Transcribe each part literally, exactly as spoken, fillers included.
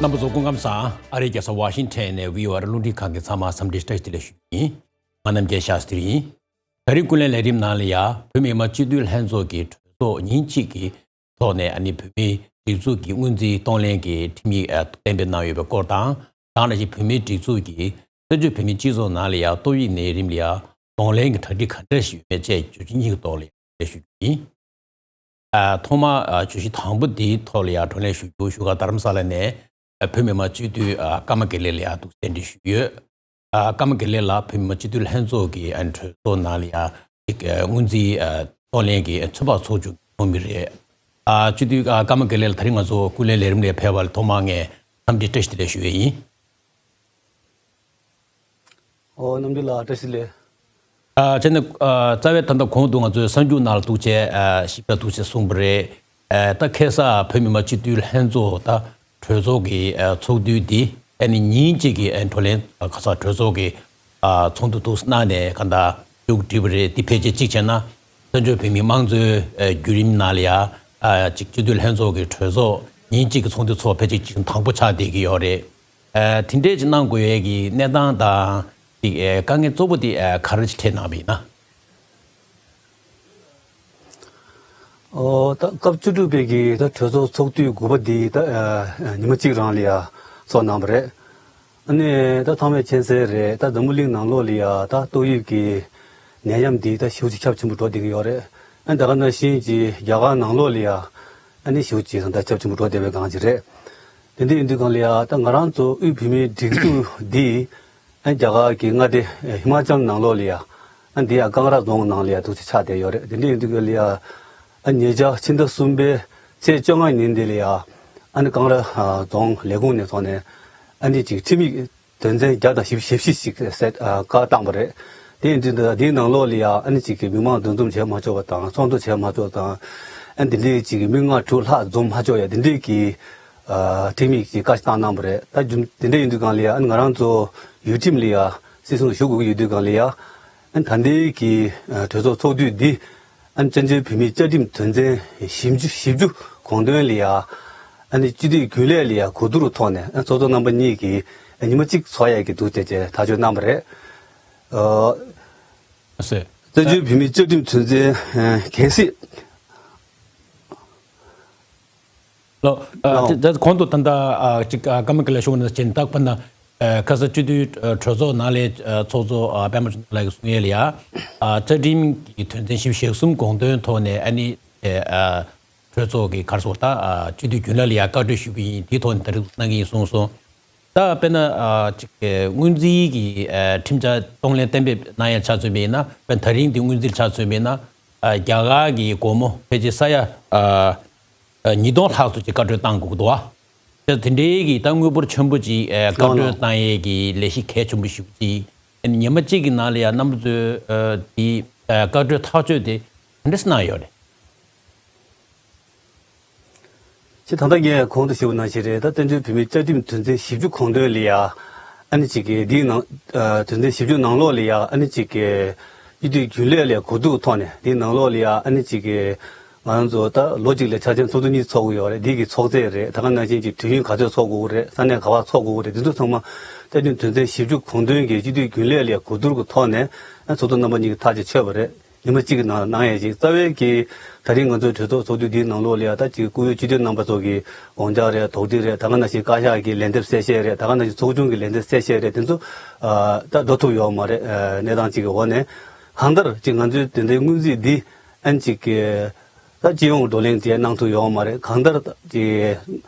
རྣམ་པ་ཚོ་སྐུ་ཁམས་བཟང་། ཨ་རིའི་རྒྱལ་ས་ཝ་ཤིང་ཊོན་ནས་བྷི་ཨོ་ཨེ་རླུང་འཕྲིན་ཁང་གི་ཚང་མར་འཚམས་འདྲི་བཀྲ་ཤིས་བདེ་ལེགས་ཞུ་རྒྱུ་ཡིན། ང་རྣམ་རྒྱལ་ཤཱསྟྲི་ཡིན། ད་རིང་ཀུན་གླེང་ལས་རིམ་ནང་ལ་ཡ་བོད་མི་མང་སྤྱི་འཐུས་ལྷན་ཚོགས་ཀྱི་གྲོས་ཚོགས་ཉིན་གཅིག་གི་ཐོག་ནས་ཨ་ནི་བོད་མིའི་སྒྲིག་འཛུགས་ཀྱི་སྔོན་རྩིས་གཏོང་ལེན་གྱི་ཁྲིམས་ཡིག་ཨ་གཏན་འབེབས་གནང་ཡོད་པའི་སྐོར་དང་། དེ་ནང་བཞིན་བོད་མིའི་སྒྲིག་འཛུགས་ཀྱི་བཙན་བྱོལ་བོད་མིའི་སྤྱི་ཚོགས་ནང་ལ་ཡ་ཏོག་དབྱིབས་ནད་རིམས་ལ་ཡ་གདོང་ལེན་གྱི་གྲ་སྒྲིག་ག་འདྲ་ཞིག་ཡོད་མེད་བཅས་བརྗོད་གཞི་གཉིས་ཀྱི་ཐོག་ལ་ཡ་ཞུ་རྒྱུ་ཡིན། ཨ། ཐོག་མར་ཨ་བརྗོད་གཞི་དང་པོ་འདིའི་ཐོག་ལ་ཡ་བགྲོ་གླེང་ཞུ་རྒྱུ་ཞུ་ག་རྡ་རམ་ས་ལ་ནས་ཨ་བོད་མི་མང་སྤྱི་འཐུས་ཨ་ཀརྨ་དགེ་ལེགས་ལགས་ཡ་འདུག་གསལ་འདྲི་ཞུས་ཡོད། ཨ་ཀརྨ་དགེ་ལེགས་ལགས་བོད་མི་མང་སྤྱི་འཐུས་ལྷན་ཚོགས་ཀྱི་ཨ་གྲོས་ཚོགས་ནང་ལ་ཡ་ཅིག་ཨ་སྔོན་རྩིས་ཨ་གཏོང་ལེན་གྱི་ཨ་ཚོད་དཔག་ཚོགས་ཆུང་གི་ཚོགས་མི་རེད། ཨ་སྤྱི་འཐུས་ཨ་ཀརྨ་དགེ་ལེགས་ལགས་ད་རིང་ང་ཚོ་ཀུན་གླེང་ལས་རིམ་ལ་ཕེབས་པ་ལ་ཐོག་མར་ངས་འཚམས་འདྲི་བཀྲ་ཤིས་བདེ་ལེགས་ཞུ་ཡས་ཡིན། ཨོ་རྣམ་འགྱུར་ལགས་བཀྲ་ཤིས་བདེ་ལེགས། ཨ་བྱས་ན་ཨ་རྩ་བའི་ད་ལྟ་གོང་དུ་ང་ཚོའི་གསར་འགྱུར་ནང་ལ་འདུག་བྱས་ཨ་ཞིབ་ཕྲ་འདུག་བྱས་གསུངས་པ་རེད། ཨ་ད་ཁ་སང་བོད་མི་མང་སྤྱི་འཐུས་ལྷན་ཚོགས་ད་གྲོས་ཚོགས་ཀྱི་ཨ་ཚོགས་དུས་འདི་ཨ་ནི་ཉིན་གཅིག་གི་ཨ་བགྲོ་གླེང་ཨ་ཁ་སང་གྲོས་ཚོགས་ཀྱི་ཨ་ཚོགས་འདུ་འདུག་གནང་ནས་གང་ལྟར་མཇུག་བསྒྲིལ་བ་རེད། འདི་ཕལ་ཆེར་གཅིག་བྱས་ན་བཙན་བྱོལ་བོད་མིའི་དམངས་གཙོའི་ཨ་བརྒྱུད་རིམ་ནང་ལ་ཡ་ཨ་ཅིག་སྤྱི་འཐུས་ལྷན་ཚོགས་ཀྱི་གྲོས་ཚོགས་ཉིན་གཅིག་གི་ཚོགས་འདུ་ཚོགས་ཕལ་ཆེར་གཅིག་དང་པོ་ཆགས་བསྡད་ཀྱི་ཡོད་རེད། ཨ་དེ་འདྲས་ཅིག་གནང་དགོས་ཡས་ཀྱི་གནས་སྟངས་དང་ཅིག་ཨ་དཀའ་ངལ་གཙོ་བོ་དེ་ཨ་ག་རེ་ཅིག་འཕྲད་གནང་བ་ཡིན་ན། ཨོ་ད་སྐབས་བཅུ་དྲུག་པའི་གི་ད་གྲོས་ཚོགས་ཚོགས་དུས་དགུ་པ་འདི་ད་ཨ་ཉི་མ་གཅིག་རང་ལ་ཡ་ཚོགས་གནང་བ་རེད། ཨ་ནི་ད་ཚང་མས་མཁྱེན་གསལ་རེད། ད་འཛམ་བུ་གླིང་ནང་ལོགས་ལ་ཡ་ད་ཏོག་དབྱིབས་ཀྱི་ནད་ཡམས་འདི་ད་ཞེ་པོ་ཅིག་ཁྱབ་ཆེན་པོ་འགྲོ་བསྡད་ཀྱི་ཡོད་རེད། ཨ་ད་ག་ནང་བཞིན་གྱི་རྒྱ་གར་ནང་ལོགས་ལ་ཡ་ཨ་ནི་ཞེ་པོ་ཅིག་ད་ཁྱབ་ཆེན་པོ་འགྲོ་བསྡད་པའི་སྒང་ཅིག་རེད། དེ་འདྲ་ཡིན་དུས་སྒང་ལ་ཡ་ད་ང་རང་ཚོ་དབུས་བོད་མིའི་སྒྲིག་འཛུགས་འདི་ཨ་རྒྱ་གར་གྱི་མངའ་སྡེ་ཧི་མ་ཅལ་ནང་ལོགས་ལ་ཡ་ཨ་འདི་ཡ་ཀང་ར་རྫོང་ནང་ལ་ཡ་འདུག་སེ་ཆགས་བསྡད་ཡོད་རེད། དེ་འདྲ་ཡིན་དུས་སྒང་ལ་ཡ་ཨ་ཉེ་ཆར་ཕྱི་ཟླ་གསུམ་པའི་ཚེས་བཅོ་ལྔ་ཉིན་འདི་ལ་ཡ་ཨ་ནི་ཀང་ར་རྫོང་ལས་ཁུངས་ནས་ཐོག་ནས་ཨ་ནི་ཅིག་ཁྲིམས་ཡིག་དོན་ཚན་བརྒྱ་དང་བཞི་བཅུ་ཞེ་བཞི་ཞིག་བཀའ་བཏང་བ་རེད། དེ་ཡིན་དུས་འདིའི་ནང་ལོགས་ལ་ཡ་ཨ་ནི་ཅིག་གི་མི་མང་འདུ་འཛོམས་བྱེད་མ་ཆོག་པ་དང་ཚོགས་འདུ་བྱེད་མ་ཆོག་དང་ཨ་འདི་འདྲའི་ཅིག་གི་མི་ལྔ་དྲུག་ལྷག་འཛོམས་མ་ཆོག་ཡ་དེ་འདྲའི་གི་ཨ་ཁྲིམས་ཡིག་ཅིག་བཀའ་བཏང་གནང་བ་རེད། ད་རྒྱུ་དེ་འདྲ་ཡིན་དུས་སྒང་ལ་ཡ་ཨ་ནི་ང་རང་ཚོ་ཡུལ་ཁྲིམས་ལ་ཡ་སྲིད་སྐྱོང་ཞུ་དགོས་ཀྱི་ཡོད་དུས་སྒང་ལ་ཡ་ཨ་ནི་ད་ལྟའི་གི་ཨ་གྲོས་ཚོགས་ཚོགས་དུས་འདི་ཨ་ནི་བཙན་བྱོལ་བོད་མིའི་བཅའ་ཁྲིམས་དོན་ཚན་བཞི་བཅུ་བཞི་བཅུ་དགོངས་དོན་ལ་ཡ་ཨ་ནི་སྤྱི་འཐུས་རྒྱུན་ལས་ལ་ཡ་གོ་བསྡུར་ཐོག་ནས་ཨ་ཚོགས་གཙོ་རྣམ་པ་གཉིས་ཀྱིས་ཨ་ཉི་མ་གཅིག་ཚོགས་ཡས་ཀྱི་འདུག་ཅེས་ཐག་གཅོད་གནང་བ་རེད། ཨ་ཟེར། བཙན་བྱོལ་བོད་མིའི་བཅའ་ཁྲིམས་དོན་ཚན་ཨ་གལ་སྲིད། ལོ། ཨ་ལོ། དེ་དེ་གོང་དུ་ད་ལྟ་ཨ་ཅིག་ཨ་ཀརྨ་དགེ་ལེགས་ཞུ་བ་ནང་བཞིན་ད་དཔེར་ན་ཨ་ཁ་སང་སྤྱི་འཐུས་ཨ་གྲོས་ཚོགས་ནང་ལ་ཨ་ཚོགས་གཙོ་ཨ་པད་མ་ཆོས་སྒྲོན་ལགས་ཀྱིས་གསུངས་ཡས་ལ་ཡ་ཨ་བཅའ་ཁྲིམས་ཀྱི་དོན་ཚན་བཞི་བཅུ་ཞེ་གསུམ་དགོངས་དོན་ཐོག་ནས་ཨ་ནི་ཨ་གྲོས་ཚོགས་ཀྱི་ག་རེ་ཟེར་ད་ཨ་སྤྱི་འཐུས་རྒྱུན་ལས་ལ་ཡ་བཀའ་འཁྲོལ་ཞུས་པ་ཡིན། དེའི་ཐོག་ནས་ད་རེས་གནང་གི་ཡིན་གསུངས་སོང་། ད་དཔེར་ན་ཨ་ཅིག་སྔོན་རྩིས་ཀྱི་ཨ་ཁྲིམས་འཆར་གཏོང་ལེན་གཏན་འབེབས་གནང་ཡ་ཆ་མཚོན་པ་ཡིན་ན། དཔེར་ན་ད་རིང་འདི་སྔོན་རྩིས་ཆ་མཚོན་པ་ཡིན་ན་ཨ་རྒྱ་གར་གྱི་སྒོར་མོ་ཕལ་ཆེར་ས་ཡ་ཨ་ཨ་ཉིས་སྟོང་ལྷག་ཙམ་ཅིག་བཀའ་འཁྲོལ་བཏང་དགོས་ཀྱི་འདུག་བ། དེ་དེ་འདྲའི་གི་ད་དངུལ་འབོར་ཆེན་པོ་ཅིག་ཨ་བཀའ་འཁྲོལ་བཏང་ཡས་ཀྱི་ལས་གཞི་གལ་ཆེན་པོ་ཞིག་ཅིག་ཉི་མ་གཅིག་གི་ནང་ལ་ཡ་རྣམ་པ་ཚོས་ཨ་འདི་ཨ་བཀའ་འཁྲོལ་ཐག་གཅོད་དེ་ག་འདྲ་སེ་གནང་ཡོད་རེད། ཅེས་ད་ལྟ་ངས་གོང་དུ་ཞུས་པ་ནང་བཞིན་རེད། ད་བཙན་བྱོལ་བོད་མིའི་བཅའ་ཁྲིམས་དོན་ཚན་བཞི་བཅུ་དགོངས་དོན་ལ་ཡ་ཨ་ནི་གཅིག་གི་འདིའི་ནང་ཨ་དོན་ཚན་བཞི་བཅུ་ནང་ལོགས་ལ་ཡ་ཨ་ནི་གཅིག་གི་སྤྱི་འཐུས་རྒྱུན་ལས་ལ་གོ་བསྡུར་ཐོག་ནས་འདིའི་ནང་ལོགས་ལ་ཡ་ཨ་ནི་གཅིག་གི་ང་རང་ཚོ་ད་ལོ་གཅིག་ལ་འཆར་ཅན་ཚོགས་འདུ་གཉིས་ཚོགས་ཀྱི་ཡོད་རེད། འདི་གི་ཚོགས་ཚད་རེད། ད་ག་ནང་བཞིན་གྱི་དུས་ཡུན་ག་ཚོད་ཚོགས་དགོས་ཀྱི་རེད། ས་གནས་ག་པར་ཚོགས་དགོས་ཀྱི་རེད། འདི་ཚོ་ཚང་མ་བཅའ་ཁྲིམས་དོན་ཚན་བཞི་བཅུ་དགོངས་དོན་གྱི་སྤྱི་འཐུས་རྒྱུན་ལས་ལ་གོ་བསྡུར་གྱི་ཐོག་ནས་ཚོགས་གཙོ་རྣམ་པ་གཉིས་ཀྱིས་ཐག་ཅིག་ཆོད་པ་རེད། ཉི་མ་གཅིག་གི་ནང་གནང་ཡས་ཅིག་རྩ་བའི་གི་ད་རིང་ང་ཚོའི་གྲོས་ཚོགས་ཚོགས་དུས་འདིའི་ནང་ལོགས་ལ་ཡ་ད་ཅིག་བཀུར་འོས་སྤྱི་འཐུས་རྣམ་པ་ཚོ་གི་དགོངས་འཆར་རེད། དོགས་འདྲི་རེད། ད་ག་ནང་བཞིན་བཀའ་ཤག་གི་ལན་འདེབས་གསལ་བཤད་རེད། ད་ག་ནང་བཞིན་ཚོགས་ཆུང་གི་ལན་འདེབས་གསལ་བཤད་རེད། དེ་ཚོ་ཨ་ད་འགྲོ་ཐུབ་ཡོད་མ་རེད། ཨ་གནས་སྟངས་གཅིག་གི་འོག་ནས་གང་ལྟར་ཅིག་ང་ཚོའི་དེ་འདྲའི་སྔོན་རྩིས་འདི་ཨན་ཅིག་གི་ད་སྤྱི་ཡོངས་བགྲོ་གླེང་དེ་གནང་ཐུབ་ཡོད་མ་རེད། གང་ལྟར་ཅིག་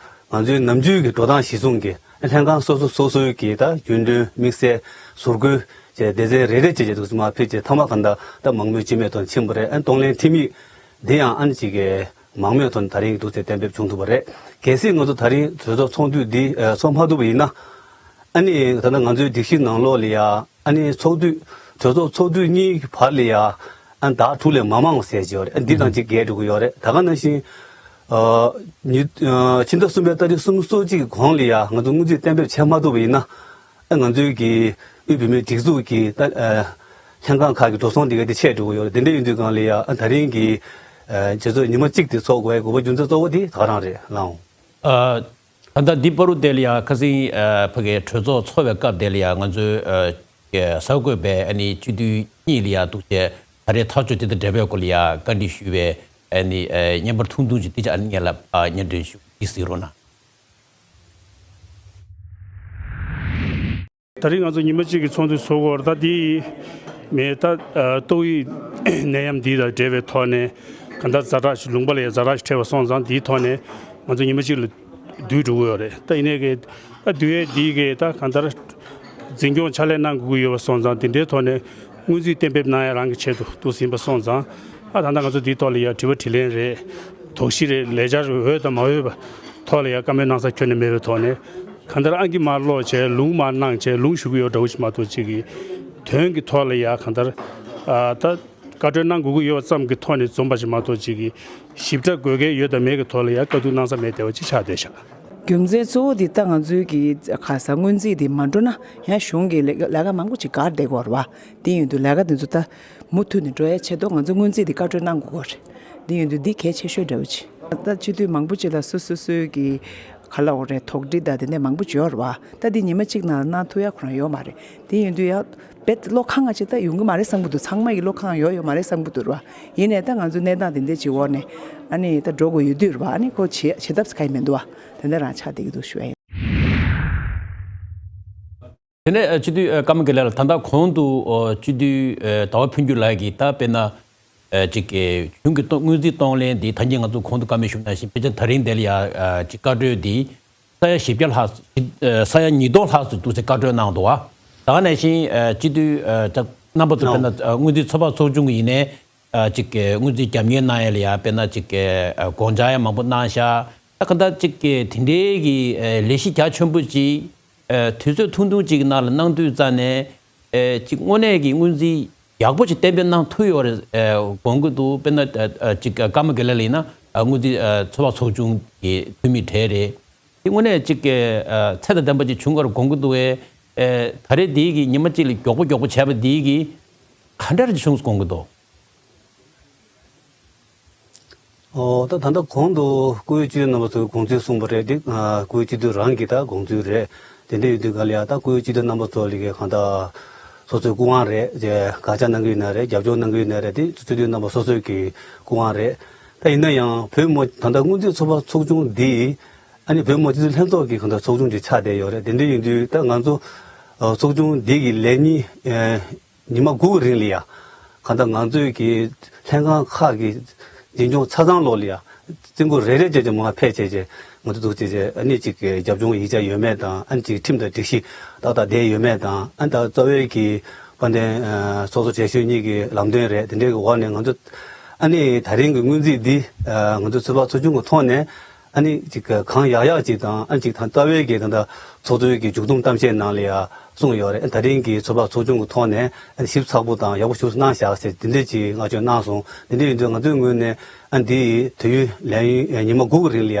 ང་ཚོའི་ནམ་རྒྱུན་གྱི་འགྲོ་སྟངས་གཞིར་བཟུང་གིས་ལྷན་ཁང་སོ་སོ་སོ་སོའི་གི་ད་རྒྱུན་གྲོན་དམིགས་བསལ་ཟུར་བཀོལ་བཅས་སྡེ་ཚན་རེ་རེ་བཅས་བཅས་འདུག་སེ་མར་ཕུལ་བྱས་མཐའ་མ་གང་ལྟར་ད་མང་མོས་སྤྱི་མོས་ཐོག་ཕྱིན་པ་རེད། ཨ་ནི་གཏོང་ལེན་ཁྲིམས་ཡིག་འདི་ཡང་ཨ་ནི་ཅིག་གི་མང་མོས་ཐོག་ནས་ད་རིང་གི་འདུག་སེ་གཏན་འབེབས་བྱུང་ཐུབ་པ་རེད། གལ་སྲིད་ང་ཚོ་ད་རིང་གྲོས་ཚོགས་ཚོགས་དུས་འདི་ཚོགས་མ་ཐུབ་པ་ཡིན་ན། ཨ་ནི་ད་ལྟ་ང་ཚོའི་སྒྲིག་གཞི་ནང་ལོགས་ལ་ཡ་ཨ་ནི་ཚོགས་དུས་གྲོས་ཚོགས་ཚོགས་དུས་གཉིས་ཀྱི་བར་ལ་ཡ་ཨ་ནི་ཟླ་དྲུག་ལས་མ་མང་བ་ཟེར་གྱི་ཡོད་རེད། ཨ་ནི་འདི་དང་གཅིག་འགལ་འགྲོ་གི་ཡོད་རེད། ད་ག་ནང་བཞིན་ཨ་ཉི་ཨ་ཕྱི་ཟླ་གསུམ་པའི་ཏ་རིག་སུམ་ཅུ་སོ་གཅིག་གི་གོང་ལ་ཡ་ང་ཚོ་སྔོན་རྩིས་གཏན་འབེབས་བྱེད་མ་ཐུབ་པ་ཡིན་ན། ཨ་ང་ཚོའི་གི་དབུས་བོད་མིའི་སྒྲིག་འཛུགས་ཀྱི་ད་ཨ་ལྷན་ཁང་ཁག་གི་འགྲོ་སོང་དེ་ག་དེ་ཆད་འགྲོ་གི་ཡོད་རེད། དེ་འདྲ་ཡིན་དུས་སྒང་ལ་ཡ་ཨ་ད་རིང་གི་ཨ་བྱེད་ཚོགས་ཉི་མ་གཅིག་དེ་ཚོགས་དགོས་ཡ་དགོས་པ་རྒྱུ་མཚན་གཙོ་བོ་དེ་ད་ག་རང་རེད་ལགས། ཨ་ ད་ལྟ་འདི་བར་དུ་དེ་ལ་ཡང་ཁ་སང་ཨ་ཕ་གིའི་གྲོས་ཚོགས་ཚོགས་པའི་སྐབས་དེ་ལ་ཡང་ང་ཚོའི་ཨ་གསར་འགོད་པས་ཨ་ནི་སྤྱི་འཐུས་གཉིས་ལ་ཡང་འདུག་བྱས་ད་རེས་ཐག་གཅོད་དེ་དང་འབྲེལ་བའི་སྐོར་ལ་ཡང་བཀའ་འདྲི་ཞུས་པས་ཨ་ནི་ཨ་བརྙན་པར་ཐུང་ཐུང་ཅིག་དེ་ཅག་ཨ་ནི་ངེད་ལ་ཨ་སྙན་སྒྲོན་ཞུ་གི་གཟིགས་རོགས་གནང་། ད་རེས་ང་ཚོ་ཉི་མ་གཅིག་གི་ཚོགས་འདུ་ཚོགས་སྐོར་ད་འདི་མེད་ད། ཏོག་དབྱིབས་ནད་ཡམས་འདི་དང་འབྲེལ་བའི་ཐོག་ནས་གང་ལྟར་ཛ་དྲག་ཞིག་ལུང་པ་ལ་ཡང་ཛ་དྲག་ཞིག་འཕྲད་པ་སོང་ཙང་འདིའི་ཐོག་ནས་ང་ཚོ་ཉི་མ་གཅིག་ལ་བསྡུས་འགྲོ་གི་ཡོད་རེད། ད་ཡིན་ནའི་གི་ད་བསྡུས་ཡས་འདིའི་གི་ད་གང་ལྟར་འཛིན་སྐྱོང་ཕྱག་ལས་གནང་དགོས་ཀྱི་ཡོད་པ་སོང་ཙང་དེ་འདྲའི་ཐོག་ནས་སྔོན་རྩིས་གཏན་འབེབས་གནང་ཡ་རང་གི་ཆེད་དུ་འདུག་ཟིན་པ་སོང་ཙང་ཨ་ད་ལྟ་ང་ཚོ་འདིའི་ཐོག་ལ་ཡང་དྲི་བ་དྲིས་ལན་རེད། དོགས་གཞི་རེད། ལས་འཆར་འོས་དང་མ་འོས་པ་ཐོག་ལ་ཡང་བཀའ་མོལ་གནང་ས་ཁྱོན་ནས་མེད་པའི་ཐོག་ནས་གང་ལྟར་ཨང་ཀི་མར་ཀློག་བྱས་ལུང་མར་གནང་བྱས་ལུང་ཞུ་གི་ཡོད་འདྲ་བོ་ཞིག་མ་གཏོགས་ཅིག་གི་དོན་གྱི་ཐོག་ལ་ཡང་གང་ལྟར་ཨ་ད་བཀའ་འཁྲོལ་གནང་དགོས་ཀྱི་ཡོད་པ་ཙམ་གྱི་ཐོག་ནས་འཛོམས་པ་ཞིག་མ་གཏོགས་ཅིག་གི་ཞིབ་ཕྲ་དགོས་གལ་ཡོད་དང་མེད་ཀྱི་ཐོག་ལ་ཡང་བཀའ་བསྡུར་གནང་ས་མེད་བསྡད་པ་ཅིག་ཆགས་བསྡད་ཤག་རྒྱུ་མཚན་གཙོ་བོ་འདི་ད་ང་ཚོའི་གི་ཁ་ས་སྔོན་རྩིས་འདི་མ་འགྲོ་ན་ཡང་གཞུང་གི་ལས་ལས་ཀ་མང་པོ་ཅིག་འགག་བསྡད་ཀྱི་ཡོད་རེད་བ། དེ་ཡིན་དུས་ལས་ཀ་འདི་ཚོ་ད་མུ་མཐུད་ནས་འགྲོ་ཡ་ཆེད་དུ་ང་ཚོ་སྔོན་རྩིས་འདི་བཀའ་འཁྲོལ་གནང་དགོས་ཀྱི་ཡོད་རེད། འདི་ཡིན་དུས་འདི་གལ་ཆེ་ཤོས་འདྲ་བོ་ཅིག་ད་སྤྱི་འཐུས་མང་པོ་ཅིག་ལ་སོ་སོ་སོའི་གི་ག་ལབ་དགོས་རེད། དོགས་འདྲི་དང་དེ་འདྲ་མང་པོ་ཅིག་ཡོད་རེད་བ། ད་འདི་ཉི་མ་གཅིག་ནང་ལ་གནང་ཐུབ་ཡ་ཁོ་རང་ཡོད་མ་རེད། དེ་ཡིན་དུས་ཡ་རྦད་བློ་ཁ་ང་ཅིག་ད་ཡོང་གི་མ་རེད་བསམ་གི་འདུག་ཚང་མ་ཡི་བློ་ཁ་ཡོད་ཡོད་མ་རེད་བསམ་གི་འདུག་ར། ཡིན་ནའི་ད་ང་ཚོ་གནས་སྟངས་དེ་འདྲ་ཅིག་འོག་ནས་ཨ་ནི་ད་འགྲོ་དགོས་ཡོད་དུས་ར་ཨ་ནི་ཁོ་བྱེད་བྱེད་ཐབས་ཁ་ཡི་མི་འདུག་བ། དེ་འདྲ་རང་ཆགས་བསྡད་ཀྱི་འདུག་ཞུ་ཡ་ཡིན། དེ་ནས་སྤྱི་འཐུས་ཀརྨ་དགེ་ལེགས་ལགས། ད་ལྟ་གོང་དུ་སྤྱི་འཐུས་ཟླ་བ་ཕུན་སྐྱིད་ལགས་ཀྱིས་ད་དཔེར་ན་ཅིག་གཞུང་གི་སྔོན་རྩིས་གཏོང་ལེན་དེ་ད་གིན་ང་ཚོ་གོང་དུ་བཀའ་མོལ་ཞུས་ནང་བཞིན་དཔེ་ཆ་ད་རིང་དེ་ལ་ཡ་ཅིག་བཀའ་འཁྲོལ་དེ། ས་ཡ་བཞི་བརྒྱ་ལྷག་ས་ཡ་ཉིས་སྟོང་ལྷག་ཙམ་འདུག་ཟེར་བཀའ་འཁྲོལ་གནང་འདུག་བ། ད་ག་ནང་བཞིན་སྤྱི་འཐུས་རྣམ་པ་ཚོ་དཔེར་ན་སྔོན་རྩིས་ཚོད་དཔག་ཚོགས་ཆུང་གི་ཡིན་ནའི་ཅིག་སྔོན་རྩིས་རྒྱབ་གཉེར་གནང་ཡ་ལ་ཡ་དཔེར་ན་ཅིག་དགོངས་འཆར་ཡང་མང་པོ་གནང་ཤག་ད་ག་ད་ཅིག་དེ་འདྲའི་གི་ལས་གཞི་རྒྱ་ཆེན་པོ་ཅིག་དུས་ཚོད་ཐུང་ཐུང་ཅིག་གི་ནང་ལ་གནང་དུས་ཙང་ནས་ཅིག་དངོས་གནས་ཀྱི་སྔོན་རྩིས་ཡག་པོ་ཅིག་གཏན་འབེབས་གནང་ཐུབ་ཡོད་རེད་དགོངས་ཀྱི་འདུག་དཔེར་ན་ཅིག་ཀརྨ་དགེ་ལེགས་ལགས་ཡིན་ན་སྔོན་རྩིས་ཚོད་དཔག་ཚོགས་ཆུང་གི་འཐུས་མི་གྲས་རེད། དེ་དངོས་གནས་ཅིག་གི་ཚད་དང་ལྡན་པ་ཅིག་བྱུང་བར་དགོངས་ཀྱི་འདུག་བས། ད་རེས་དེའི་གི་ཉི་མ་གཅིག་ལ་མགྱོགས་པོ་མགྱོགས་པོ་བྱས་པ་དེའི་གི་ག་འདྲ་ཅིག་བྱུང་དགོངས་ཀྱི་འདུག་ཨོ་ད་ད་ལྟ་གོང་དུ་སྐུའི་སྤྱི་འཐུས་རྣམ་པ་ཚོས་དགོངས་ཚུལ་གསུངས་པ་རེད། འདི་སྐུའི་སྤྱི་འཐུས་རང་གི་ད་དགོངས་ཚུལ་རེད། དེ་འདྲ་ཡོད་དུས་ག་ལ་ཡ་ད་སྐུའི་སྤྱི་འཐུས་རྣམ་པ་ཚོ་ལ་གི་གང་ལྟར་སོ་སོའི་སྐུ་དབང་རེད། དགག་བྱ་གནང་གི་ཡོད་ན་རེད། རྒྱབ་སྐྱོར་གནང་གི་ཡོད་ན་རེད། དེ་སྤྱི་འཐུས་རྣམ་པ་སོ་སོའི་གི་སྐུ་དབང་རེད། ད་ཡིན་ན་ཡང་བོད་མི་ད་ལྟ་སྔོན་རྩིས་ཚོད་དཔག་ཚོགས་ཆུང་འདི་ཨ་ནི་བོད་མི་སྤྱི་འཐུས་ལྷན་ཚོགས་ཀྱི་གང་ལྟར་ཚོགས་ཆུང་ཅིག་ཆགས་བསྡད་ཡོད་རེད། དེ་འདྲ་ཡིན་དུས་ད་ང་ཚོ་ཚོགས་ཆུང་འདི་གི་ལས་ཉིན་ཉི་མ་དགུ་གི་རིང་ལ་ཡ་གང་ལྟར་ང་ཚོའི་གི་ལྷན་ཁང་ཁག་གི་འཛིན་སྐྱོང་ཆ་ཚང་ལོག་ལ་ཡ་རྩིས་འགོ་རེ་རེ་བྱས་བྱས་མར་ཕེབས་བྱས་བྱས་ང་ཚོ་འདུག་བྱས་བྱས་ཨ་ནི་ཅིག་གི་རྒྱབ་ལྗོངས་ཡིག་ཆ་ཡོད་མེད་དང་ཨ་ནི་ཅིག་ཁྲིམས་དང་སྒྲིག་གཞི་ཏག་ཏག་བསྡད་ཡོད་མེད་དང་ཨ་ནི་ད་རྩ་བའི་གི་དཔལ་ལྡན་ཚོགས་གཙོ་ཆེ་ཤོས་གཉིས་ཀྱི་ལམ་སྟོན་རེད། དེ་འདྲའི་གི་འོག་ནས་ང་ཚོ་ཨ་ནི་ད་རིང་གི་སྔོན་རྩིས་འདི་ང་ཚོ་ཚོད་དཔག་ཚོགས་ཆུང་གི་ཐོག་ནས། ཨ་ནི་ཅིག་གང་ཡག་ཡག་ཅིག་དང་ཨ་ནི་ཅིག་དང་རྩ་བའི་གི་ད་ལྟ་ཚོགས་གཙོའི་གི་མཇུག་བསྡོམས་གཏམ་བཤད་ནང་ལ་ཡ་གསུངས་ཡོད་རེད། ད་རིང་གི་ཚོད་དཔག་ཚོགས་ཆུང་གི་ཐོག་ནས་ཨ་ནི་ཞིབ་ཚགས་པོ་དང་ཡག་པོ་ཞིག་གནང་བཞག་ཟེར་དེ་འདྲས་ཅིག་བསྔགས་བརྗོད་གནང་སོང་། དེ་འདྲས་ཡིན་དུས་ང་ཚོའི་ངོས་ནས་ཨ་ནི་འདི་དུས་ཡུན་ལས་ཡུན་ཉི་མ་དགུ་གི་རིང་ལ་ཡ་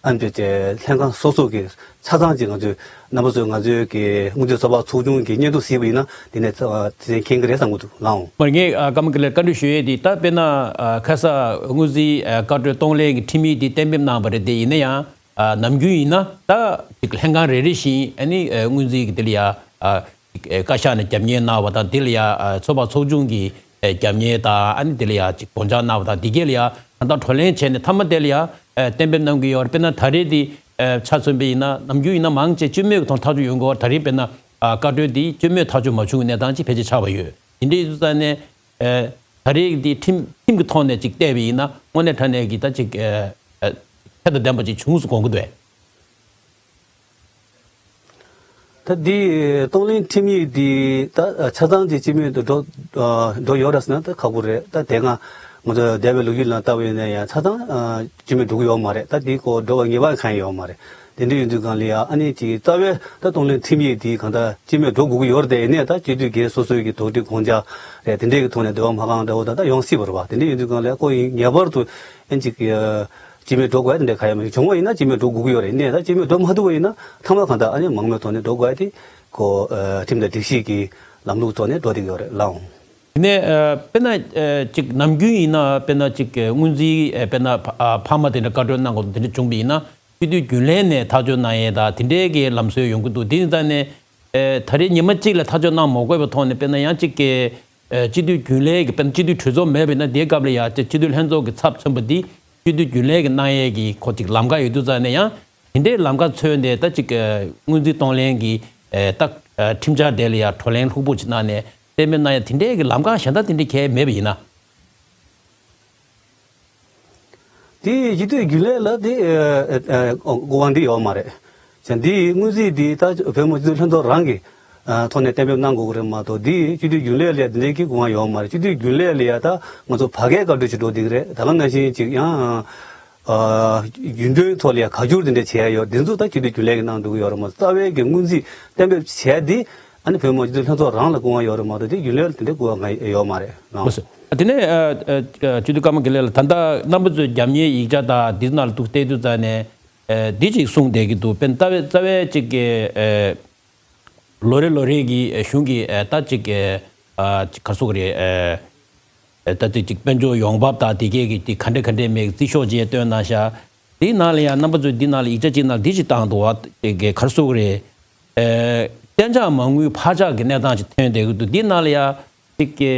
ཨ་ནི་ལྷན་ཁང་སོ་སོ་གི་ཆ་ཚང་ཅིག་ང་ཚོས་རྣམ་པ་ཚོས་ང་ཚོའི་གི་སྔོན་རྩིས་ཚོད་དཔག་ཚོགས་ཆུང་གི་སྙན་ཐོ་གཟིགས་པ་ཡིན་ན་དེ་ནས་ཚ་དེ་ནས་མཁྱེན་གི་རེད་བསམ་གི་འདུག་ལགས་འོང་། མར་ངས་ཨ་ཀརྨ་དགེ་ལེགས་བཀའ་འདྲི་ཞུ་ཡས་དེ་ད་དཔེར་ན་ཨ་ཁ་ས་སྔོན་རྩིས་ཨ་བཀའ་འཁྲོལ་གཏོང་ལེན་གྱི་ཁྲིམས་ཡིག་དེ་གཏན་འབེབས་གནང་བ་རེད། དེ་ཡིན་ན་ཡང་ཨ་ནམ་རྒྱུན་ཡིན་ན་ད་ཅིག་ལྷན་ཁང་རེ་རེ་བཞིན་ཨ་ནི་ཨ་སྔོན་རྩིས་ཀྱི་དེ་ལ་ཡ་ཨ་ཅིག་ཨ་བཀའ་ཤག་ནས་རྒྱབ་གཉེར་གནང་བ་དང་དེ་ལ་ཡ་ཨ་ཚོད་དཔག་ཚོགས་ཆུང་གིས་ཨ་རྒྱབ་གཉེར་དང་ཨ་ནི་དེ་ལ་ཡ་ཅིག་དགོངས་འཆར་གནང་བ་དང་དེ་གས་ལ་ཡ་ད་ལྟ་བགྲོ་གླེང་བྱས་ནས་མཐའ་མ་དེ་ལ་ཡ་ཨ་གཏན་འབེབས་གནང་གི་ཡོད་རེད། དཔེར་ན་ད་རེས་དེ་ཨ་ཆ་མཚོན་པ་ཡིན་ན་ནམ་རྒྱུན་ཡིན་ན་མང་ཆེ་སྤྱི་མོས་ཀྱི་ཐོག་ཐག་གཅོད་ཡོང་གི་ཡོད་རེད། ད་རེས་དཔེར་ན། ཨ་བཀའ་འཁྲོལ་འདི་སྤྱི་མོས་ཐག་གཅོད་མ་བྱུང་བའི་གནས་སྟངས་ཅིག་ཕལ་ཆེར་ཆགས་པ་ཡོད། དེ་འདྲའི་ཡིན་དུས་ཙང་ནས་ཨ་ད་རེས་འདི་ཁྲིམས་ཁྲིམས་ཀྱི་ཐོག་ནས་ཅིག་བལྟས་པ་ཡིན་ན་དངོས་གནས་དྲང་གནས་ཀྱི་ད་ཅིག་ཨ་ཨ་ཚད་དང་ལྡན་པ་ཅིག་བྱུང་སོང་དགོངས་ཀྱི་འདུག་གས། ད་འདི་གཏོང་ལེན་ཁྲིམས་ཡིག་འདི་ད་ཆ་ཚང་ཅིག་སྤྱི་མོས་དུ་འགྲོ་ཨ་འགྲོ་ཡོད་རེད་ཟེར་ན་ད་ཁག་པོ་རེད། ད་དེ་སྔ་ང་ཚོ་འདས་པའི་ལོ་རྒྱུས་ནང་ལྟ་བ་ཡིན་ན་ཡང་ཆ་ཚང་ཨ་སྤྱི་མོས་འགྲོ་གི་ཡོད་མ་རེད། ད་འདི་སྐོར་འགྲོ་བའི་ངེས་པ་གང་ཡང་ཡོད་མ་རེད། དེ་འདྲ་ཡིན་དུས་གང་ལ་ཡ་ཨ་ནི་ཅིག་རྩ་བའི་ད་གཏོང་ལེན་ཁྲིམས་ཡིག་དེ་གང་ལྟར་སྤྱི་མོས་འགྲོ་དགོས་ཀྱི་ཡོད་རེད། དེ་ཡིན་ནའི་ད་སྤྱི་འཐུས་སྒེར་སོ་སོའི་གི་དོགས་འདྲི་དགོངས་འཆར་རེད། དེ་འདྲའི་གི་ཐོག་ནས་འབྲེལ་བ་མ་བསྐང་འདྲ་བོ་ད་ལྟ་ཡོང་སྲིད་པ་རེད་བ། དེ་འདྲ་ཡིན་དུས་གང་ལ་ཡ་ཁོ་ཡིན་ངེས་པར་དུ་ཨ་ནི་ཅིག་སྤྱི་མོས་འགྲོ་དགོས་ཡ་དེ་འདྲ་ག་ཡ་མ་ཡིན། བྱུང་བ་ཡིན་ན་སྤྱི་མོས་འགྲོ་དགོས་ཀྱི་ཡོད་རེད། ཡིན་ནའི་ད་སྤྱི་མོས་འགྲོ་མ་ཐུབ་པ་ཡིན་ན་ཚང་མ་གང་ལྟར་ཨ་ནི་མང་མོས་ཐོག་ནས་འགྲོ་དགོས་ཡ་དེ་ཁོ་ཁྲིམས་དང་སྒྲིག་གཞི་གི་ལམ་ལུགས་ཐོག་ནས་འགྲོ་བསྡད་ཀྱི་ཡོད་རེད་ལགས་འོང་། དེ་ནས་ཨ་དཔེར་ན་ཨ་ཅིག་ནམ་རྒྱུན་ཡིན་ན་དཔེར་ན་ཅིག་སྔོན་རྩིས་ཨ་དཔེར་ན་ཕ་ཨ་ཕ་མ་དེ་འདྲ་བཀའ་འཁྲོལ་གནང་དགོས་དེ་འདྲ་བྱུང་བ་ཡིན་ན་ སྤྱི་འཐུས་རྒྱུན་ལས་ནས་ཐག་གཅོད་གནང་ཡས་དང་དེ་འདྲའི་གི་ལམ་སྲོལ་ཡོང་གི་འདུག་དེ་ཡིན་ཙང་ནས་ཨེ་ད་རེས་ཉི་མ་གཅིག་ལ་ཐག་གཅོད་གནང་མ་དགོས་པའི་ཐོག་ནས་དཔེར་ན་ཡང་གཅིག་གི་ཨེ་སྤྱི་འཐུས་རྒྱུན་ལས་ཀྱི་དཔེར་ན་སྤྱི་འཐུས་གྲོས་ཚོགས་མེད་པ་ཡིན་ན་དེའི་སྐབས་ལ་ཡང་སྤྱི་འཐུས་ལྷན་ཚོགས་ཀྱི་ཚབ་མཚོན་པ་འདི་སྤྱི་འཐུས་རྒྱུན་ལས་ཀྱི་གནང་ཡས་ཀྱི་ཁོ་ཅིག་ལམ་ཁ་ཡོད་དུས་ཙང་ནས་ཡང་དེ་འདྲའི་ལམ་ཁ་མཚོན་ཏེ་ད་ཅིག་ཨེ་སྔོན་རྩིས་གཏོང་ལེན་གྱི་ཨེ་ད་ཨེ་ཁྲིམས་འཆར་དེ་ལ་ཡང་བགྲོ་གླེང་ལྷུག་པོ་ཅིག་གནང་ནས་གཏན་འབེབས་གནང་ཡས་དེ་འདྲའི་གི་ལམ་ཁ་གཞན་དག་དེ་འདྲའི་གལ་མེད་པ་ཡིན་ན། དེ་སྤྱི་འཐུས་རྒྱུན་ལས་ལ་དེ་ཨ་ཨ་སྐུ་དབང་འདི་ཡོད་མ་རེད། བྱས་འདི་སྔོན་རྩིས་འདི་ད་བོད་མི་སྤྱི་འཐུས་ལྷན་ཚོགས་རང་གི་ཨ་ཐོག་ནས་གཏན་འབེབས་གནང་དགོས་ཀྱི་རེད་མ་གཏོགས་འདི་སྤྱི་འཐུས་རྒྱུན་ལས་ལ་འདི་འདྲའི་གི་སྐུ་དབང་ཡོད་མ་རེད། སྤྱི་འཐུས་རྒྱུན་ལས་ལ་ཡ་ད་ང་ཚོ་བར་བརྒལ་བཀའ་འཁྲོལ་ཞིག་འགྲོ་བསྡད་ཀྱི་རེད། ད་ག་ནང་བཞིན་ཅིག་ཡང་ཨ་རྒྱུན་གྲོན་ཐོག་ལ་ཡ་བཀའ་འགྱུར་འདི་འདྲ་བྱས་ཡོད། འདི་ཚོ་ད་སྤྱི་འཐུས་རྒྱུན་ལས་ཀྱི་གནང་འགྲོ་གི་ཡོད་རེད་མ་གཏོགས་རྩ་བའི་གི་སྔོན་རྩིས་གཏན་འབེབས་བྱས་འདི་ཨ་ནི་བོད་མི་སྤྱི་འཐུས་ལྷན་ཚོགས་རང་ལ་སྐུ་དབང་ཡོད་རེད་མ་གཏོགས་དེ་རྒྱུན་ལས་ལ་དེ་འདྲའི་སྐུ་དབང་ཡོད་མ་རེད་ལགས། ལགས་སོ། དེ་ནས་ཨ་ཨ་སྤྱི་འཐུས་ཀརྨ་དགེ་ལེགས་ལགས་ད་ལྟ་རྣམ་པ་ཚོས་རྒྱབ་གཉེར་ཡིག་ཆ་དང་འདི་ནང་ལ་འདུག་བལྟས་དུས་ཙང་ནས་ཨ་འདི་ཅིག་གསུངས་བསྡད་ཀྱི་འདུག་དཔེར་ན་རྩ་བའི་རྩ་བའི་ཅིག་གི་ཨ་ལོ་རེ་ལོ་རེ་གི་ཨ་གཞུང་གི་ཨ་ད་ཅིག་གི་ཨ་ཅིག་ག་རེ་ཟེར་དགོས་རེད། ཨ་ད་ཅིག་ཅིག་དཔལ་འབྱོར་ཡོང་འབབ་དང་དེ་གས་ཀྱི་དེ་ག་འདྲ་ག་འདྲ་མེད་རྩིས་ཤོག་ཅིག་བཏོན་གནང་ཤག་དེའི་ནང་ལ་ཡང་རྣམ་པ་ཚོས་འདི་ནང་ལ་ཡིག་ཆ་ཅིག་ནང་འདི་ཅིག་བཏང་འདུག་བ། དེ་གས་ག་རེ་ཟེར་དགོས་རེད། ཨེ་གཏན་འཇགས་མ་དངུལ་ཕར་ཆག་གི་གནས་སྟངས་ཅིག་ཐོན་བསྡད་ཀྱི་འདུག་འདི་ནང་ལ་ཡང་ཅིག་གི་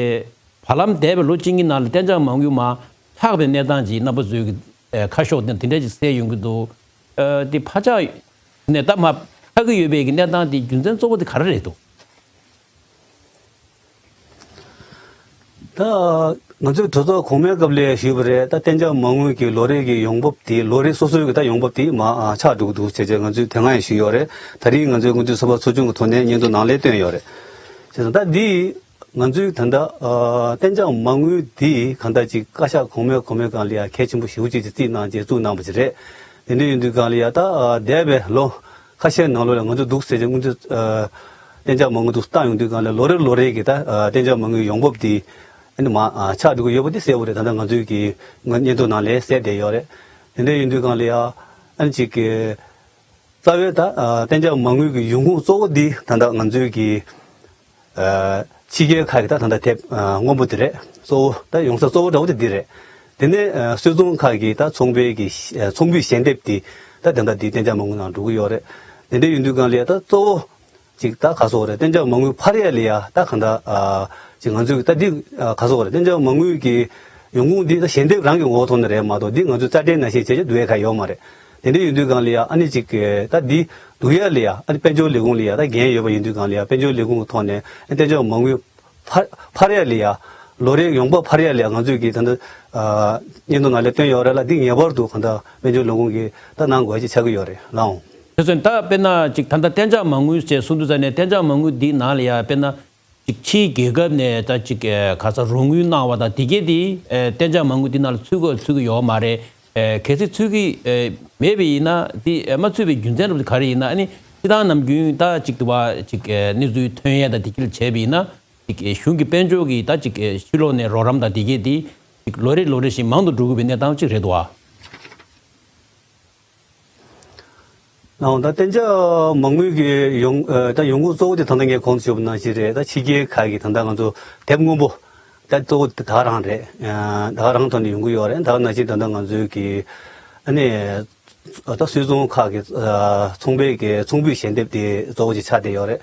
བར་ལམ་འདས་པའི་ལོ་གཅིག་གཉིས་ནང་ལ་གཏན་འཇགས་མ་དངུལ་མར་ཆག་པའི་གནས་སྟངས་ཅིག་རྣམ་པ་ཚོས་ཀྱི་ཨེ་ཁ་ཤོག་དེ་དེ་འདྲ་ཅིག་གསལ་ཡོང་གི་འདུག་ཨེ་དེ་ཕར་ཆག་ནས་ད་མར་ཆག་གི་ཡོད་པའི་གི་གནས་སྟངས་དེ་རྒྱུ་མཚན་གཙོ་བོ་དེ་ག་རེ་རེད་འདུག་ད་ང་ཚོའི་གྲོས་ཚོགས་གོང་མའི་སྐབས་ལ་ཞུས་པ་རེད། ད་གཏན་འཇགས་མ་དངུལ་གྱི་ལོ་རེ་གི་ཡོང་འབབ་དེ་ལོ་རེ་སོ་སོའི་གི་ད་ཡོང་འབབ་དེ་མར་ཨ་ཆག་འགྲོ་གི་འདུག་ཟེར་བྱས་ང་ཚོས་དེ་སྔ་ཡང་ཞུས་ཡོད་རེད། ད་རིང་ང་ཚོའི་སྔོན་རྩིས་ཚོགས་པ་ཚོགས་ཆུང་གི་ཐོག་ནས་སྙན་ཐོ་ནང་ལ་བཏོན་ཡོད་རེད། བྱས་ཙང་ད་འདི་ང་ཚོའི་ད་ལྟ་ཨ་གཏན་འཇགས་མ་དངུལ་འདི་གང་ལྟར་ཅིག་བཀའ་ཤག་གོང་མའི་གོང་མའི་སྒང་ལ་ཡང་གལ་ཆེན་པོ་ཞེ་པོ་ཅིག་ཅིག་བརྩིས་གནང་བྱས་བཙུགས་གནང་བ་ཅིག་རེད། དེ་འདྲ་ཡིན་དུས་སྒང་ལ་ཡང་ད་ཨ་འདས་པའི་ལོ་ཁ་ཤས་ནང་ལོགས་ལ་ང་ཚོ་འདུག་ཟེར་བྱས་སྔོན་རྩིས་ཨ་གཏན་འཇགས་མ་དངུལ་འདུག་བཏང་ཡོང་དུས་སྒང་ལ་ལོ་རེ་ལོ་རེ་གི་ད་ཨ་གཏན་འཇགས་མ་དངུལ་ཡོང་འབབ་དེ་ཨ་ནི་མར་ཨ་ཆག་འགྲོ་གི་ཡོད་པ་དེ་གསལ་པོ་རེད། ད་ལྟ་ང་ཚོའི་གི་སྔོན་སྙན་ཐོ་ནང་ལ་གསལ་བསྡད་ཡོད་རེད། དེ་འདྲ་ཡིན་དུས་སྒང་ལ་ཡང་ཨ་ནི་ཅིག་གི་རྩ་བའི་ད་ཨ་གཏན་འཇགས་མ་དངུལ་གྱི་ཡོང་ཁུངས་གཙོ་བོ་འདི་ད་ལྟ་ང་ཚོའི་གི་ཨ་ཕྱི་རྒྱལ་ཁག་གི་ད་ད་ལྟ་དེབ་ཨ་སྔོན་པོ་འདི་རེད། གཙོ་བོ་ད་ཡོང་ས་གཙོ་བོ་འདྲ་བོ་དེ་འདི་རེད། དེ་ནས་ཨ་སུད་ཚོང་ཁག་གི་ད་ཚོང་པའི་གི་ཨ་ཚོང་འབུལ་ཞལ་འདེབས་དེ་ད་ད་ལྟ་འདི་གཏན་འཇགས་མ་དངུལ་ནང་འགྲོ་གི་ཡོད་རེད། དེ་འདྲ་ཡིན་དུས་སྒང་ལ་ཡ་ད་གཙོ་བོ་ཅིག་ད་ག་ཟེར་དགོས་རེད། གཏན་འཇགས་མ་དངུལ་འཕར་ཡ་ལ་ཡ་ད་གང་ལྟར་ཨ་ཅིག་ང་ཚོས་ད་འདི་ཨ་ག་ཟེར་དགོས་རེད། གཏན་འཇགས་མ་དངུལ་གྱི་ཡོང་ཁུངས་འདི་ད་ཞལ་འདེབས་རང་གི་ངོ་བོ་ཐོག་ནས་རེད་མ་གཏོགས་འདི་ང་ཚོས་རྩ་ཁྲལ་ནང་བཞིན་བྱེད་ཆོག་འདུག་ཡ་ག་ཡོད་མ་རེད། དེ་འདྲ་ཡིན་དུས་སྒང་ལ་ཡ་ཨ་ནི་ཅིག་ད་འདི་འདུག་ཡ་ལ་ཡ་ཨ་ནི་དཔལ་འབྱོར་ལས་ཁུངས་ལ་ཡ་ད་འགན་ཡོད་པ་ཡིན་དུས་སྒང་ལ་ཡ་དཔལ་འབྱོར་ལས་ཁུངས་ཀྱི་ཐོག་ནས་ཨ་གཏན་འཇགས་མ་དངུལ་འཕར་འཕར་ཡ་ལ་ཡ་ལོ་རེའི་ཡོང་འབབ་འཕར་ཡ་ལ་ཡ་ང་ཚོས་ཀྱི་ད་ལྟ་ཨ་སྙན་ཐོ་ནང་ལ་བཏོན་ཡོད་རེད་ལ། འདི་ངེས་པར་དུ་གང་ལྟར་དཔལ་འབྱོར་ལས་ཁུངས་ཀྱིས་ད་གནང་དགོས་ཀྱི་ཆགས་ཀྱི་ཡོད་རེད་ལགས། དེ་ཚོ་ད་དཔེར་ན་ཅིག་ད་ལྟ་གཏན་འཇགས་མ་དངུལ་ཞེས་གསུངས་དུས་ཙ་ནས་གཏན་འཇགས་མ་དངུལ་འདི་ནང་ལ་ཡ་དཔེར་ན་ཅིག་ཕྱིའི་རྒྱལ་ཁབ་ནས་ད་ཅིག་ཨ་ག་ས་རོགས་དངུལ་གནང་བ་དང་དེ་གས་དེ་ཨ་གཏན་འཇགས་མ་དངུལ་འདི་ནང་ལ་ཚུད་དགོས་ཚུད་ཀྱི་ཡོད་མ་རེད། ཨ་གལ་སྲིད་ཚུད་ཀྱི་ཨ་མེད་པ་ཡིན་ན་དེ་ཨ་མ་ཚུད་པའི་རྒྱུ་མཚན་རབ་དེ་ག་རེ་ཡིན་ན། ཨ་ནི་སྤྱིར་བཏང་ནམ་རྒྱུན་ད་ཅིག་དུ་བ་ཅིག་ཨ་གནས་ཚུལ་ཐོན་ཡས་དང་དེ་གས་ལ་བྱས་པ་ཡིན་ན་ཅིག་ཨ་གཞུང་གི་དཔལ་འབྱོར་གྱི་ད་ཅིག་ཨ་ཕྱི་ལོགས་ནས་རོགས་རམ་དང་དེ་གས་དེ་ཅིག་ལོ་རེ་ལོ་རེ་བཞིན་མང་དུ་འགྲོ་གི་ཡོད་པའི་གནས་སྟངས་ཅིག་རེད་འདུག་ཨ། ནའང་ད་གཏན་འཇགས་མ་དངུལ་གྱི་ཡོང་ཨ་ད་ཡོང་ཁུངས་གཙོ་བོ་དེ་ད་ལྟ་ངས་གོང་དུ་ཞུས་པ་ནང་བཞིན་རེད། ད་ཕྱི་རྒྱལ་ཁག་གི་ད་ལྟ་ང་ཚོ་དེབ་སྔོན་པོ་ད་གཙོ་བོ་དེ་ད་ག་རང་རེད། ཨ་ད་ག་རང་ཐོག་ནས་ཡོང་གི་ཡོད་རེད། ད་ག་ནང་བཞིན་ད་ལྟ་ང་ཚོའི་གི་ཨ་ནི་ད་སུད་ཚོང་ཁག་གི་ཨ་ཚོང་པའི་གི་ཚོང་འབུལ་ཞལ་འདེབས་དེ་གཙོ་བོ་ཅིག་ཆགས་བསྡད་ཡོད་རེད།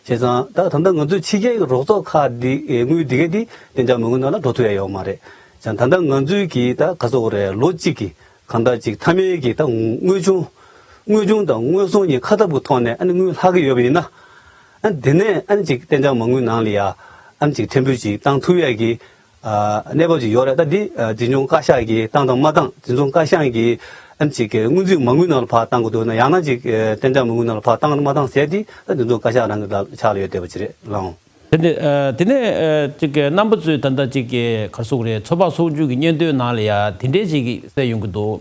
བྱས་ཙང་ད་ད་ལྟ་ང་ཚོའི་ཕྱི་རྒྱལ་གྱི་རོགས་ཚོགས་ཁག་འདི་ཨེ་དངུལ་འདི་གས་འདི་གཏན་འཇགས་མ་དངུལ་ནང་ལ་འགྲོ་ཐུབ་ཡ་ཡོད་མ་རེད། བྱས་ཙང་ད་ལྟ་ང་ཚོའི་གི་ད་ག་ཟེར་དགོས་རེད། ལོ་གཅིག་གི་གང་ལྟར་ཅིག་མཐའ་མའི་གི་ད་དངུལ་བྱུང་། དངུལ་བྱུང་དང་དངོས་ཟོག་གཉིས་ཁ་ཐབ་ཀྱི་ཐོག་ནས་ཨ་ནི་དངུལ་ལྷག་གི་ཡོད་པ་ཡིན་ན། ཨ་ནི་དེ་ནས་ཨ་ནི་ཅིག་གཏན་འཇགས་མ་དངུལ་ནང་ལ་ཡ་ཨ་ནི་ཅིག་ཕྲན་བུ་ཅིག་བཏང་ཐུབ་ཡ་གི་ཨ་གནས་བབ་ཅིག་ཡོད་རེད། ད་འདི་ཨ་འཛིན་སྐྱོང་བཀའ་ཤག་གིས་བཏང་དང་མ་བཏང་། འཛིན་སྐྱོང་བཀའ་ཤག་གིས་ཨ་ནི་ཅིག་གི་སྔོན་རྩིས་མ་དངུལ་ནང་ལ་ཕར་བཏང་དགོས་འདུག་ན། ཡང་ན་ཅིག་གཏན་འཇགས་མ་དངུལ་ནང་ལ་ཕར་བཏང་དང་མ་བཏང་ཟེར་དེ་ད་འཛིན་སྐྱོང་བཀའ་ཤག་རང་གི་ལ་ཕྱག་ལ་ཡོད་བསྡད་པ་ཅིག་རེད་ལགས། དེ་ནས་ཨ་དེ་ནས་ཨ་ཅིག་གི་རྣམ་པ་ཚོས་ད་ལྟ་ཅིག་གི་ག་རེ་ཟེར་དགོས་རེད། ཚོགས་པ་ཚོགས་ཆུང་གི་སྙན་ཐོའི་ནང་ལ་ཡ་དེ་འདྲའི་ཅིག་གི་གསལ་ཡོང་གི་འདུག་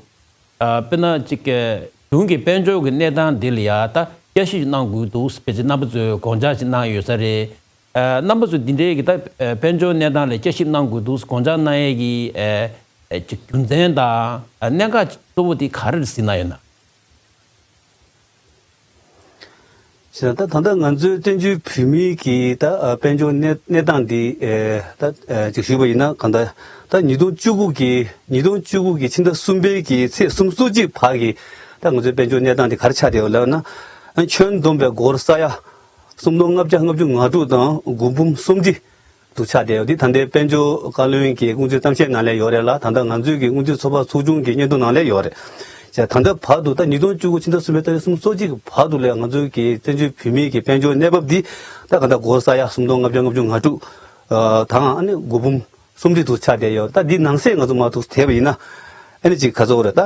ཨ་དཔེར་ན་ཅིག་གི་གཞུང་གི་དཔལ་འབྱོར་གྱི་གནས་སྟངས་འདི་ལ་ཡ་ད་བསྐྱར་ཞིབ་གནང་དགོས་འདུག་ཕལ་ཆེར་རྣམ་པ་ཚོས་དགོངས་འཇགས་ཅིག་གནང་ཡོད་ས་རེད། ཨ་རྣམ་པ་ཚོས་འདི་འདྲའི་གི་ད་ཨ་དཔལ་འབྱོར་གནས་སྟངས་ལ་བསྐྱར་ཞིབ་གནང་དགོས་འདུག་དགོངས་འཇགས་གནང་ཡས་ཀྱི་ཨ་ཨ་ཅིག་རྒྱུ་མཚན་དང་ཨ་གནད་འགག་གཙོ་བོ་དེ་ག་རེ་རེད་གཟིགས་གནང་ཡོད་ན། བྱས་ཙང་ད་ད་ལྟ་ང་ཚོའི་བཙན་བྱོལ་བོད་མིའི་གི་ད་ཨ་དཔལ་འབྱོར་གནས་གནས་སྟངས་འདི་ཨེ་ད་ཨེ་ཅིག་ཞུས་པ་ཡིན་ན། གང་ལྟར་ད་ཉིས་སྟོང་བཅུ་དགུ་གི་ཉིས་སྟོང་བཅུ་དགུ་གི་ཕྱི་ཟླ་གསུམ་པའི་གི་ཚེས་སུམ་ཅུ་སོ་གཅིག་བར་གྱི་ ད་ང་ཚོའི་དཔལ་འབྱོར་གནས་སྟངས་དེ་ག་རེ་ཆགས་བསྡད་ཡོད་ལབ་ན། ཨ་ཁྱོན་བསྡོམས་པའི་སྒོར་ས་ཡ་སུམ་སྟོང་ལྔ་བརྒྱ་ལྔ་བཅུ་ང་དྲུག་དང་དགུ་འབུམ་སུམ་ཁྲི་འདུག་ཆགས་བསྡད་ཡོད། འདི་ད་ལྟའི་དཔལ་འབྱོར་བཀའ་བློན་གྱི་སྔོན་རྩིས་གཏམ་བཤད་ནང་ལ་ཡོད་རེད་ལ། ད་ལྟ་ང་ཚོའི་གི་སྔོན་རྩིས་ཚོགས་པ་ཚོགས་ཆུང་གི་སྙན་ཐོ་ནང་ལ་ཡོད་རེད། ད་ལྟ་བར་དུ་ད་ཉིས་སྟོང་བཅུ་དགུ་ཕྱི་ཟླ་གསུམ་པའི་ཏ་རིག་སུམ་ཅུ་སོ་གཅིག་གི་བར་དུ་ལ་ང་ཚོའི་གི་བཙན་བྱོལ་བོད་མིའི་གི་དཔལ་འབྱོར་གནས་བབ་འདི་ད་ག་ད་སྒོར་ས་ཡ་སུམ་སྟོང་ལྔ་བརྒྱ་ལྔ་བཅུ་ང་དྲུག་དང་ཨ་ནི་དགུ་འབུམ་སུམ་ཁྲི་འདུག་ཆགས་བསྡད་ཡོད། ད་འདི་ནང་གསེས་ང་ཚོ་མར་འདུག་དེད་པ་ཡིན་ན། ཨ་ནི་ཅིག་ག་ཚོད་རེད་ད།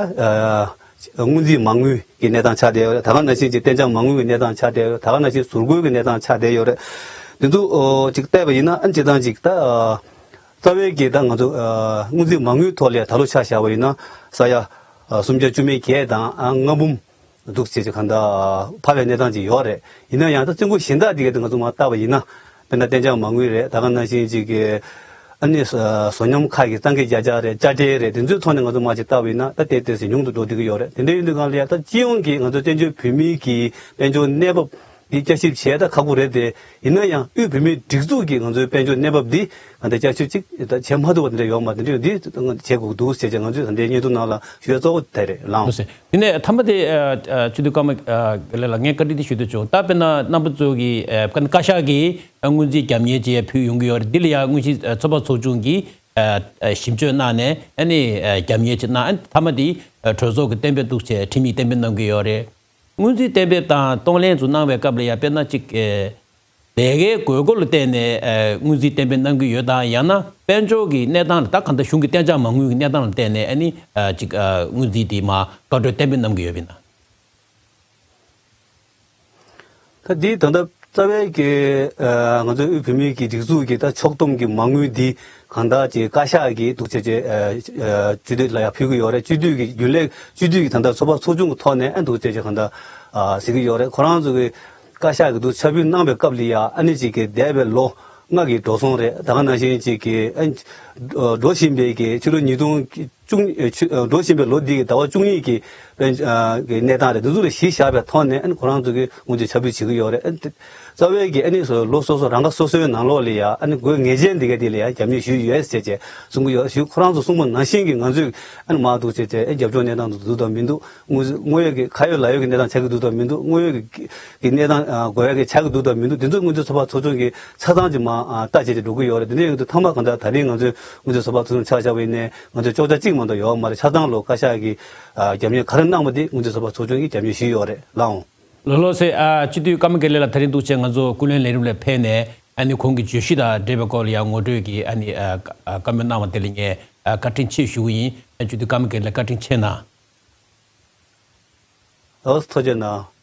སྔོན་རྩིས་མ་དངུལ་གྱི་གནས་སྟངས་ཆགས་བསྡད་ཡོད་རེད། ད་ག་ནང་བཞིན་ཅིག་གཏན་འཇགས་མ་དངུལ་གྱི་གནས་སྟངས་ཆགས་བསྡད་ཡོད་རེད། ད་ག་ནང་བཞིན་ཟུར་བཀོལ་གྱི་གནས་སྟངས་ཆགས་བསྡད་ཡོད་རེད། འདི་ཚོ་ཅིག་བལྟས་པ་ཡིན་ན་ཨ་ནི་སྤྱིར་བཏང་ཅིག་ད། རྩ་བའི་གི་ད་ང་ཚོ་སྔོན་རྩིས་མ་དངུལ་ཐོག་ལ་ད་ལོ་ཆ་བཞག་པ་ཡིན་ན་ས་ཡ་སུམ་བརྒྱ་བཅུ་མེད་བརྒྱད་དང་ལྔ་འབུམ་འདུག་བྱས་ཀྱི་གང་ལྟར་འཕར་བའི་གནས་སྟངས་ཅིག་ཡོད་རེད། ཡིན་ན་ཡང་ད་བཙན་སྐུལ་གཞན་དག་འདི་ག་དེ་ང་ཚོ་མར་བལྟས་པ་ཡིན་ན། དཔེར་ན་གཏན་འཇགས་མ་དངུལ་རེད། ད་ག་ནང་བཞིན་ཅིག་གི་ཨ་ནི་བཟོ་ཉམས་ཁག་གི་གཙང་སྦྲ་རྒྱག་ཡག་རེད། དཔྱ་ཁྲལ་རེད། དེ་ཚོའི་ཐོག་ནས་ང་ཚོ་མར་ཅིག་བལྟས་པ་ཡིན་ན་ད་ཏོག་ཙམ་ཉུང་དུ་འགྲོ་བསྡད་ཀྱི་ཡོད་རེད། དེ་འདྲ་ཡིན་དུས་གང་ལ་ཡ་ད་སྤྱི་ཡོངས་ཀྱི་ང་ཚོ་བཙན་བྱོལ་བོད་མིའི་གི་དཔལ་འབྱོར་གནས་བབ་འདི་བསྐྱར་ཞིབ་བྱས་ད་ཁག་པོ་རེད་དེ། ཡིན་ན་ཡང་དབུས་བོད་མིའི་སྒྲིག་འཛུགས་ཀྱི་ང་ཚོའི་དཔལ་འབྱོར་གནས་བབ་འདི་ང་ཚོ་བསྐྱར་ཞིབ་ཅིག་ད་བྱེད་མ་ཐུབ་པ་དེ་འདྲ་ཡོད་མ་རེད། འདི་འདྲ་འདི་བྱེད་དགོས་འདུག་ཟེར་བྱས་ང་ཚོས་ད་ལྟའི་སྙན་ཐོ་ནང་ལ་ཞུ་ཡ་གཙོ་བོ་དེ་རེད་ལགས། དེ་ནས་མཐའ་མ་དེ་ཨ་ཨ་སྤྱི་འཐུས་ཀརྨ་ཨ་དགེ་ལེགས་ལགས་ངས་བཀའ་འདྲི་འདི་ཞུ་འདོད་བྱུང་། ད་དཔེར་ན་རྣམ་པ་ཚོ་གི་ཨ་བཀའ་བཀའ་ཤག་གིས་ཨ་སྔོན་རྩིས་རྒྱབ་གཉེར་ཅིག་ཕུལ་ཡོང་གི་ཡོད་རེད། འདི་ལ་ཡང་དངོས་གཞི་ཨ་ཚོགས་པ་ཚོགས་ཆུང་གིས་ཨ་ཨ་ཞིབ་དཔྱོད་གནང་ནས་ཨ་ནི་ཨ་རྒྱབ་གཉེར་ཅིག་གནང་། ཨ་ནི་མཐའ་མ་དེ་ཨ་གྲོས་ཚོགས་ཀྱི་གཏན་འབེབས་འདུག་བྱས་ཁྲིམས་ཡིག་གཏན་འབེབས་གནང་གི་ཡོད་རེད། སྔོན་རྩིས་གཏན་འབེབས་དང་གཏོང་ལེན་ཚོ་གནང་བའི་སྐབས་ལ་ཡང་དཔེར་ན་གཅིག་ཨེ་ལས་ཀའི་དགོས་མཁོ་ལ་བརྟེན་ནས་ཨེ་སྔོན་རྩིས་གཏན་འབེབས་གནང་གི་ཡོད་དམ། ཡང་ན་དཔལ་འབྱོར་གྱི་གནས་སྟངས་ལ་ད་གང་ལྟར་གཞུང་གི་གཏན་འཇགས་མ་དངུལ་གྱི་གནས་སྟངས་ལ་བརྟེན་ནས་ཨ་ནི་ཨ་གཅིག་ཨ་སྔོན་རྩིས་དེ་མར་བཀའ་འཁྲོལ་གཏན་འབེབས་གནང་གི་ཡོད་པ་ཡིན་ན། ད་འདི་ད་ལྟ་རྩ་བའི་གི་ཨ་ང་ཚོའི་དབུས་བོད་མིའི་གི་སྒྲིག་འཛུགས་ཀྱི་ད་ཕྱོགས་བསྡོམས་ཀྱི་མ་དངུལ་འདི་གང་ལྟར་གྱི་བཀའ་ཤག་གིས་འདུག་བྱས་བྱས་ཨ་ཨ་སྤྱི་འཐུས་ལ་ཡང་ཕུལ་གྱི་ཡོད་རེད། སྤྱི་འཐུས་ཀྱི་རྒྱུན་ལས་སྤྱི་འཐུས་ཀྱི་ད་ལྟ་ཚོགས་པ་ཚོགས་ཆུང་གི་ཐོག་ནས་ཨ་འདུག་བྱས་བྱས་གང་ལྟར་ཨ་ཟེར་གྱི་ཡོད་རེད། ཁོ་རང་ཚོ་གི་བཀའ་ཤག་གི་འདུག་ཕྱག་ཕུལ་གནང་བའི་སྐབས་ལ་ཡང་ཨ་ནི་གཅིག་གི་འདས་པའི་ལོ་ལྔ་གི་འགྲོ་སོང་རེད། ད་ག་ནང་བཞིན་གཅིག་གི་ཨ་འགྲོ་བཞིན་པའི་གི་ཕྱི་ལོ་ཉིས་སྟོང་བཅུ་གཉིས་ཨ་ཕྱི་ཨ་འགྲོ་བཞིན་པའི་ལོ་འདི་གི་ཟླ་བ་བཅུ་གཉིས་ཀྱི་དཔལ་ཨ་གི་གནས་སྟངས་རེད། འདི་ཚོ་ལ་གཞི་བཞག་པའི་ཐོག་ནས་ཨ་ནི་ཁོ་རང་ཚོ་གི་སྔོན་རྩིས་ཕྱག་ཕུལ་བྱེད་ཀྱི་ཡོད་རེད། ཨ་ནི་རྩ་བའི་གི་ཨ་ནི་སོ་ལོ་སོ་སོ་རང་ཁ་སོ་སོའི་ནང་ལོགས་ལ་ཡང་ཨ་ནི་དགོས་ངེས་ཅན་འདི་ག་འདི་ལ་ཡང་རྒྱབ་གཉེར་ཞུས་ཡོད་ཟེར་བྱས་གསུང་གི་ཡོད། ཞུ་ཁོ་རང་ཚོ་གསུངས་པ་ནང་བཞིན་གྱི་ང་ཚོས་ཨ་ནི་མར་འདུག་བྱས་བྱས་ཨ་རྒྱབ་ལྗོངས་གནས་སྟངས་འདུག་འདུག་དང་མི་འདུག་དངོས་དངོས་ཡོད་ཀྱི་ཁ་ཡོད་ལག་ཡོད་ཀྱི་གནས་སྟངས་ཆགས་ཀྱི་འདུག་དང་མི་འདུག་དངོས་ཡོད་ཀྱི་ཀྱི་གནས་སྟངས་ཨ་དགོས་ཡ་གི་ཆགས་ཀྱི་འདུག་དང་མི་འདུག་དེ་ཚོ་སྔོན་རྩིས་ཚོགས་པ་ཚོགས་ཆུང་གི་ཆ་ཚང་ཅིག་མར་ཨ་ལྟ་བྱས་ཏེ་འགྲོ་གི་ཡོད་རེད། དེ་འདྲ་ཡིན་དུས་མཐའ་མ་གང་ལྟར་ད་རིང་ང་ཚོའི་སྔོན་རྩིས་ཚོགས་པ་ཚོགས་ཆུང་ཆ་བཞག་པ་ཡིན་ནའི་ང་ཚོའི་ཅོག་ཆ་གཅིག་མ་གཏོགས་ཡོད་མ་རེད། ཆ་ཚང་ལོ་བཀའ་ཤག་གིས་ཨ་རྒྱབ་གཉེར་ག་རེ་གནང་བ་དེ་སྔོན་རྩིས་ཚོགས་པ་ཚོགས་ཆུང་གིས་རྒྱབ་གཉེར་ཞུས་ཡོད་རེད་ལགས་འོང་། ལགས་ལགས་སེ། ཨ་སྤྱི་འཐུས་ཀརྨ་དགེ་ལེགས་ལགས་ད་རིང་འདུག་བྱས་ང་ཚོ་ཀུན་གླེང་ལས་རིམ་ལ་ཕེབས་ནས་ཨ་ནི་ཁོང་གི་བརྗོད་གཞི་དང་འབྲེལ་བའི་སྐོར་ལ་ཡང་ངོ་སྤྲོད་ཀྱི་ཨ་ནི་ཨ་བཀའ་མོལ་གནང་བ་དེ་ལ་ངས་ཨ་བཀའ་དྲིན་ཆེ་ཞུ་གི་ཡིན། ཨ་སྤྱི་འཐུས་ཀརྨ་དགེ་ལེགས་བཀའ་དྲིན་ཆེ་གནང་། ལགས་སོ་ཐུགས་རྗེ་གནང་།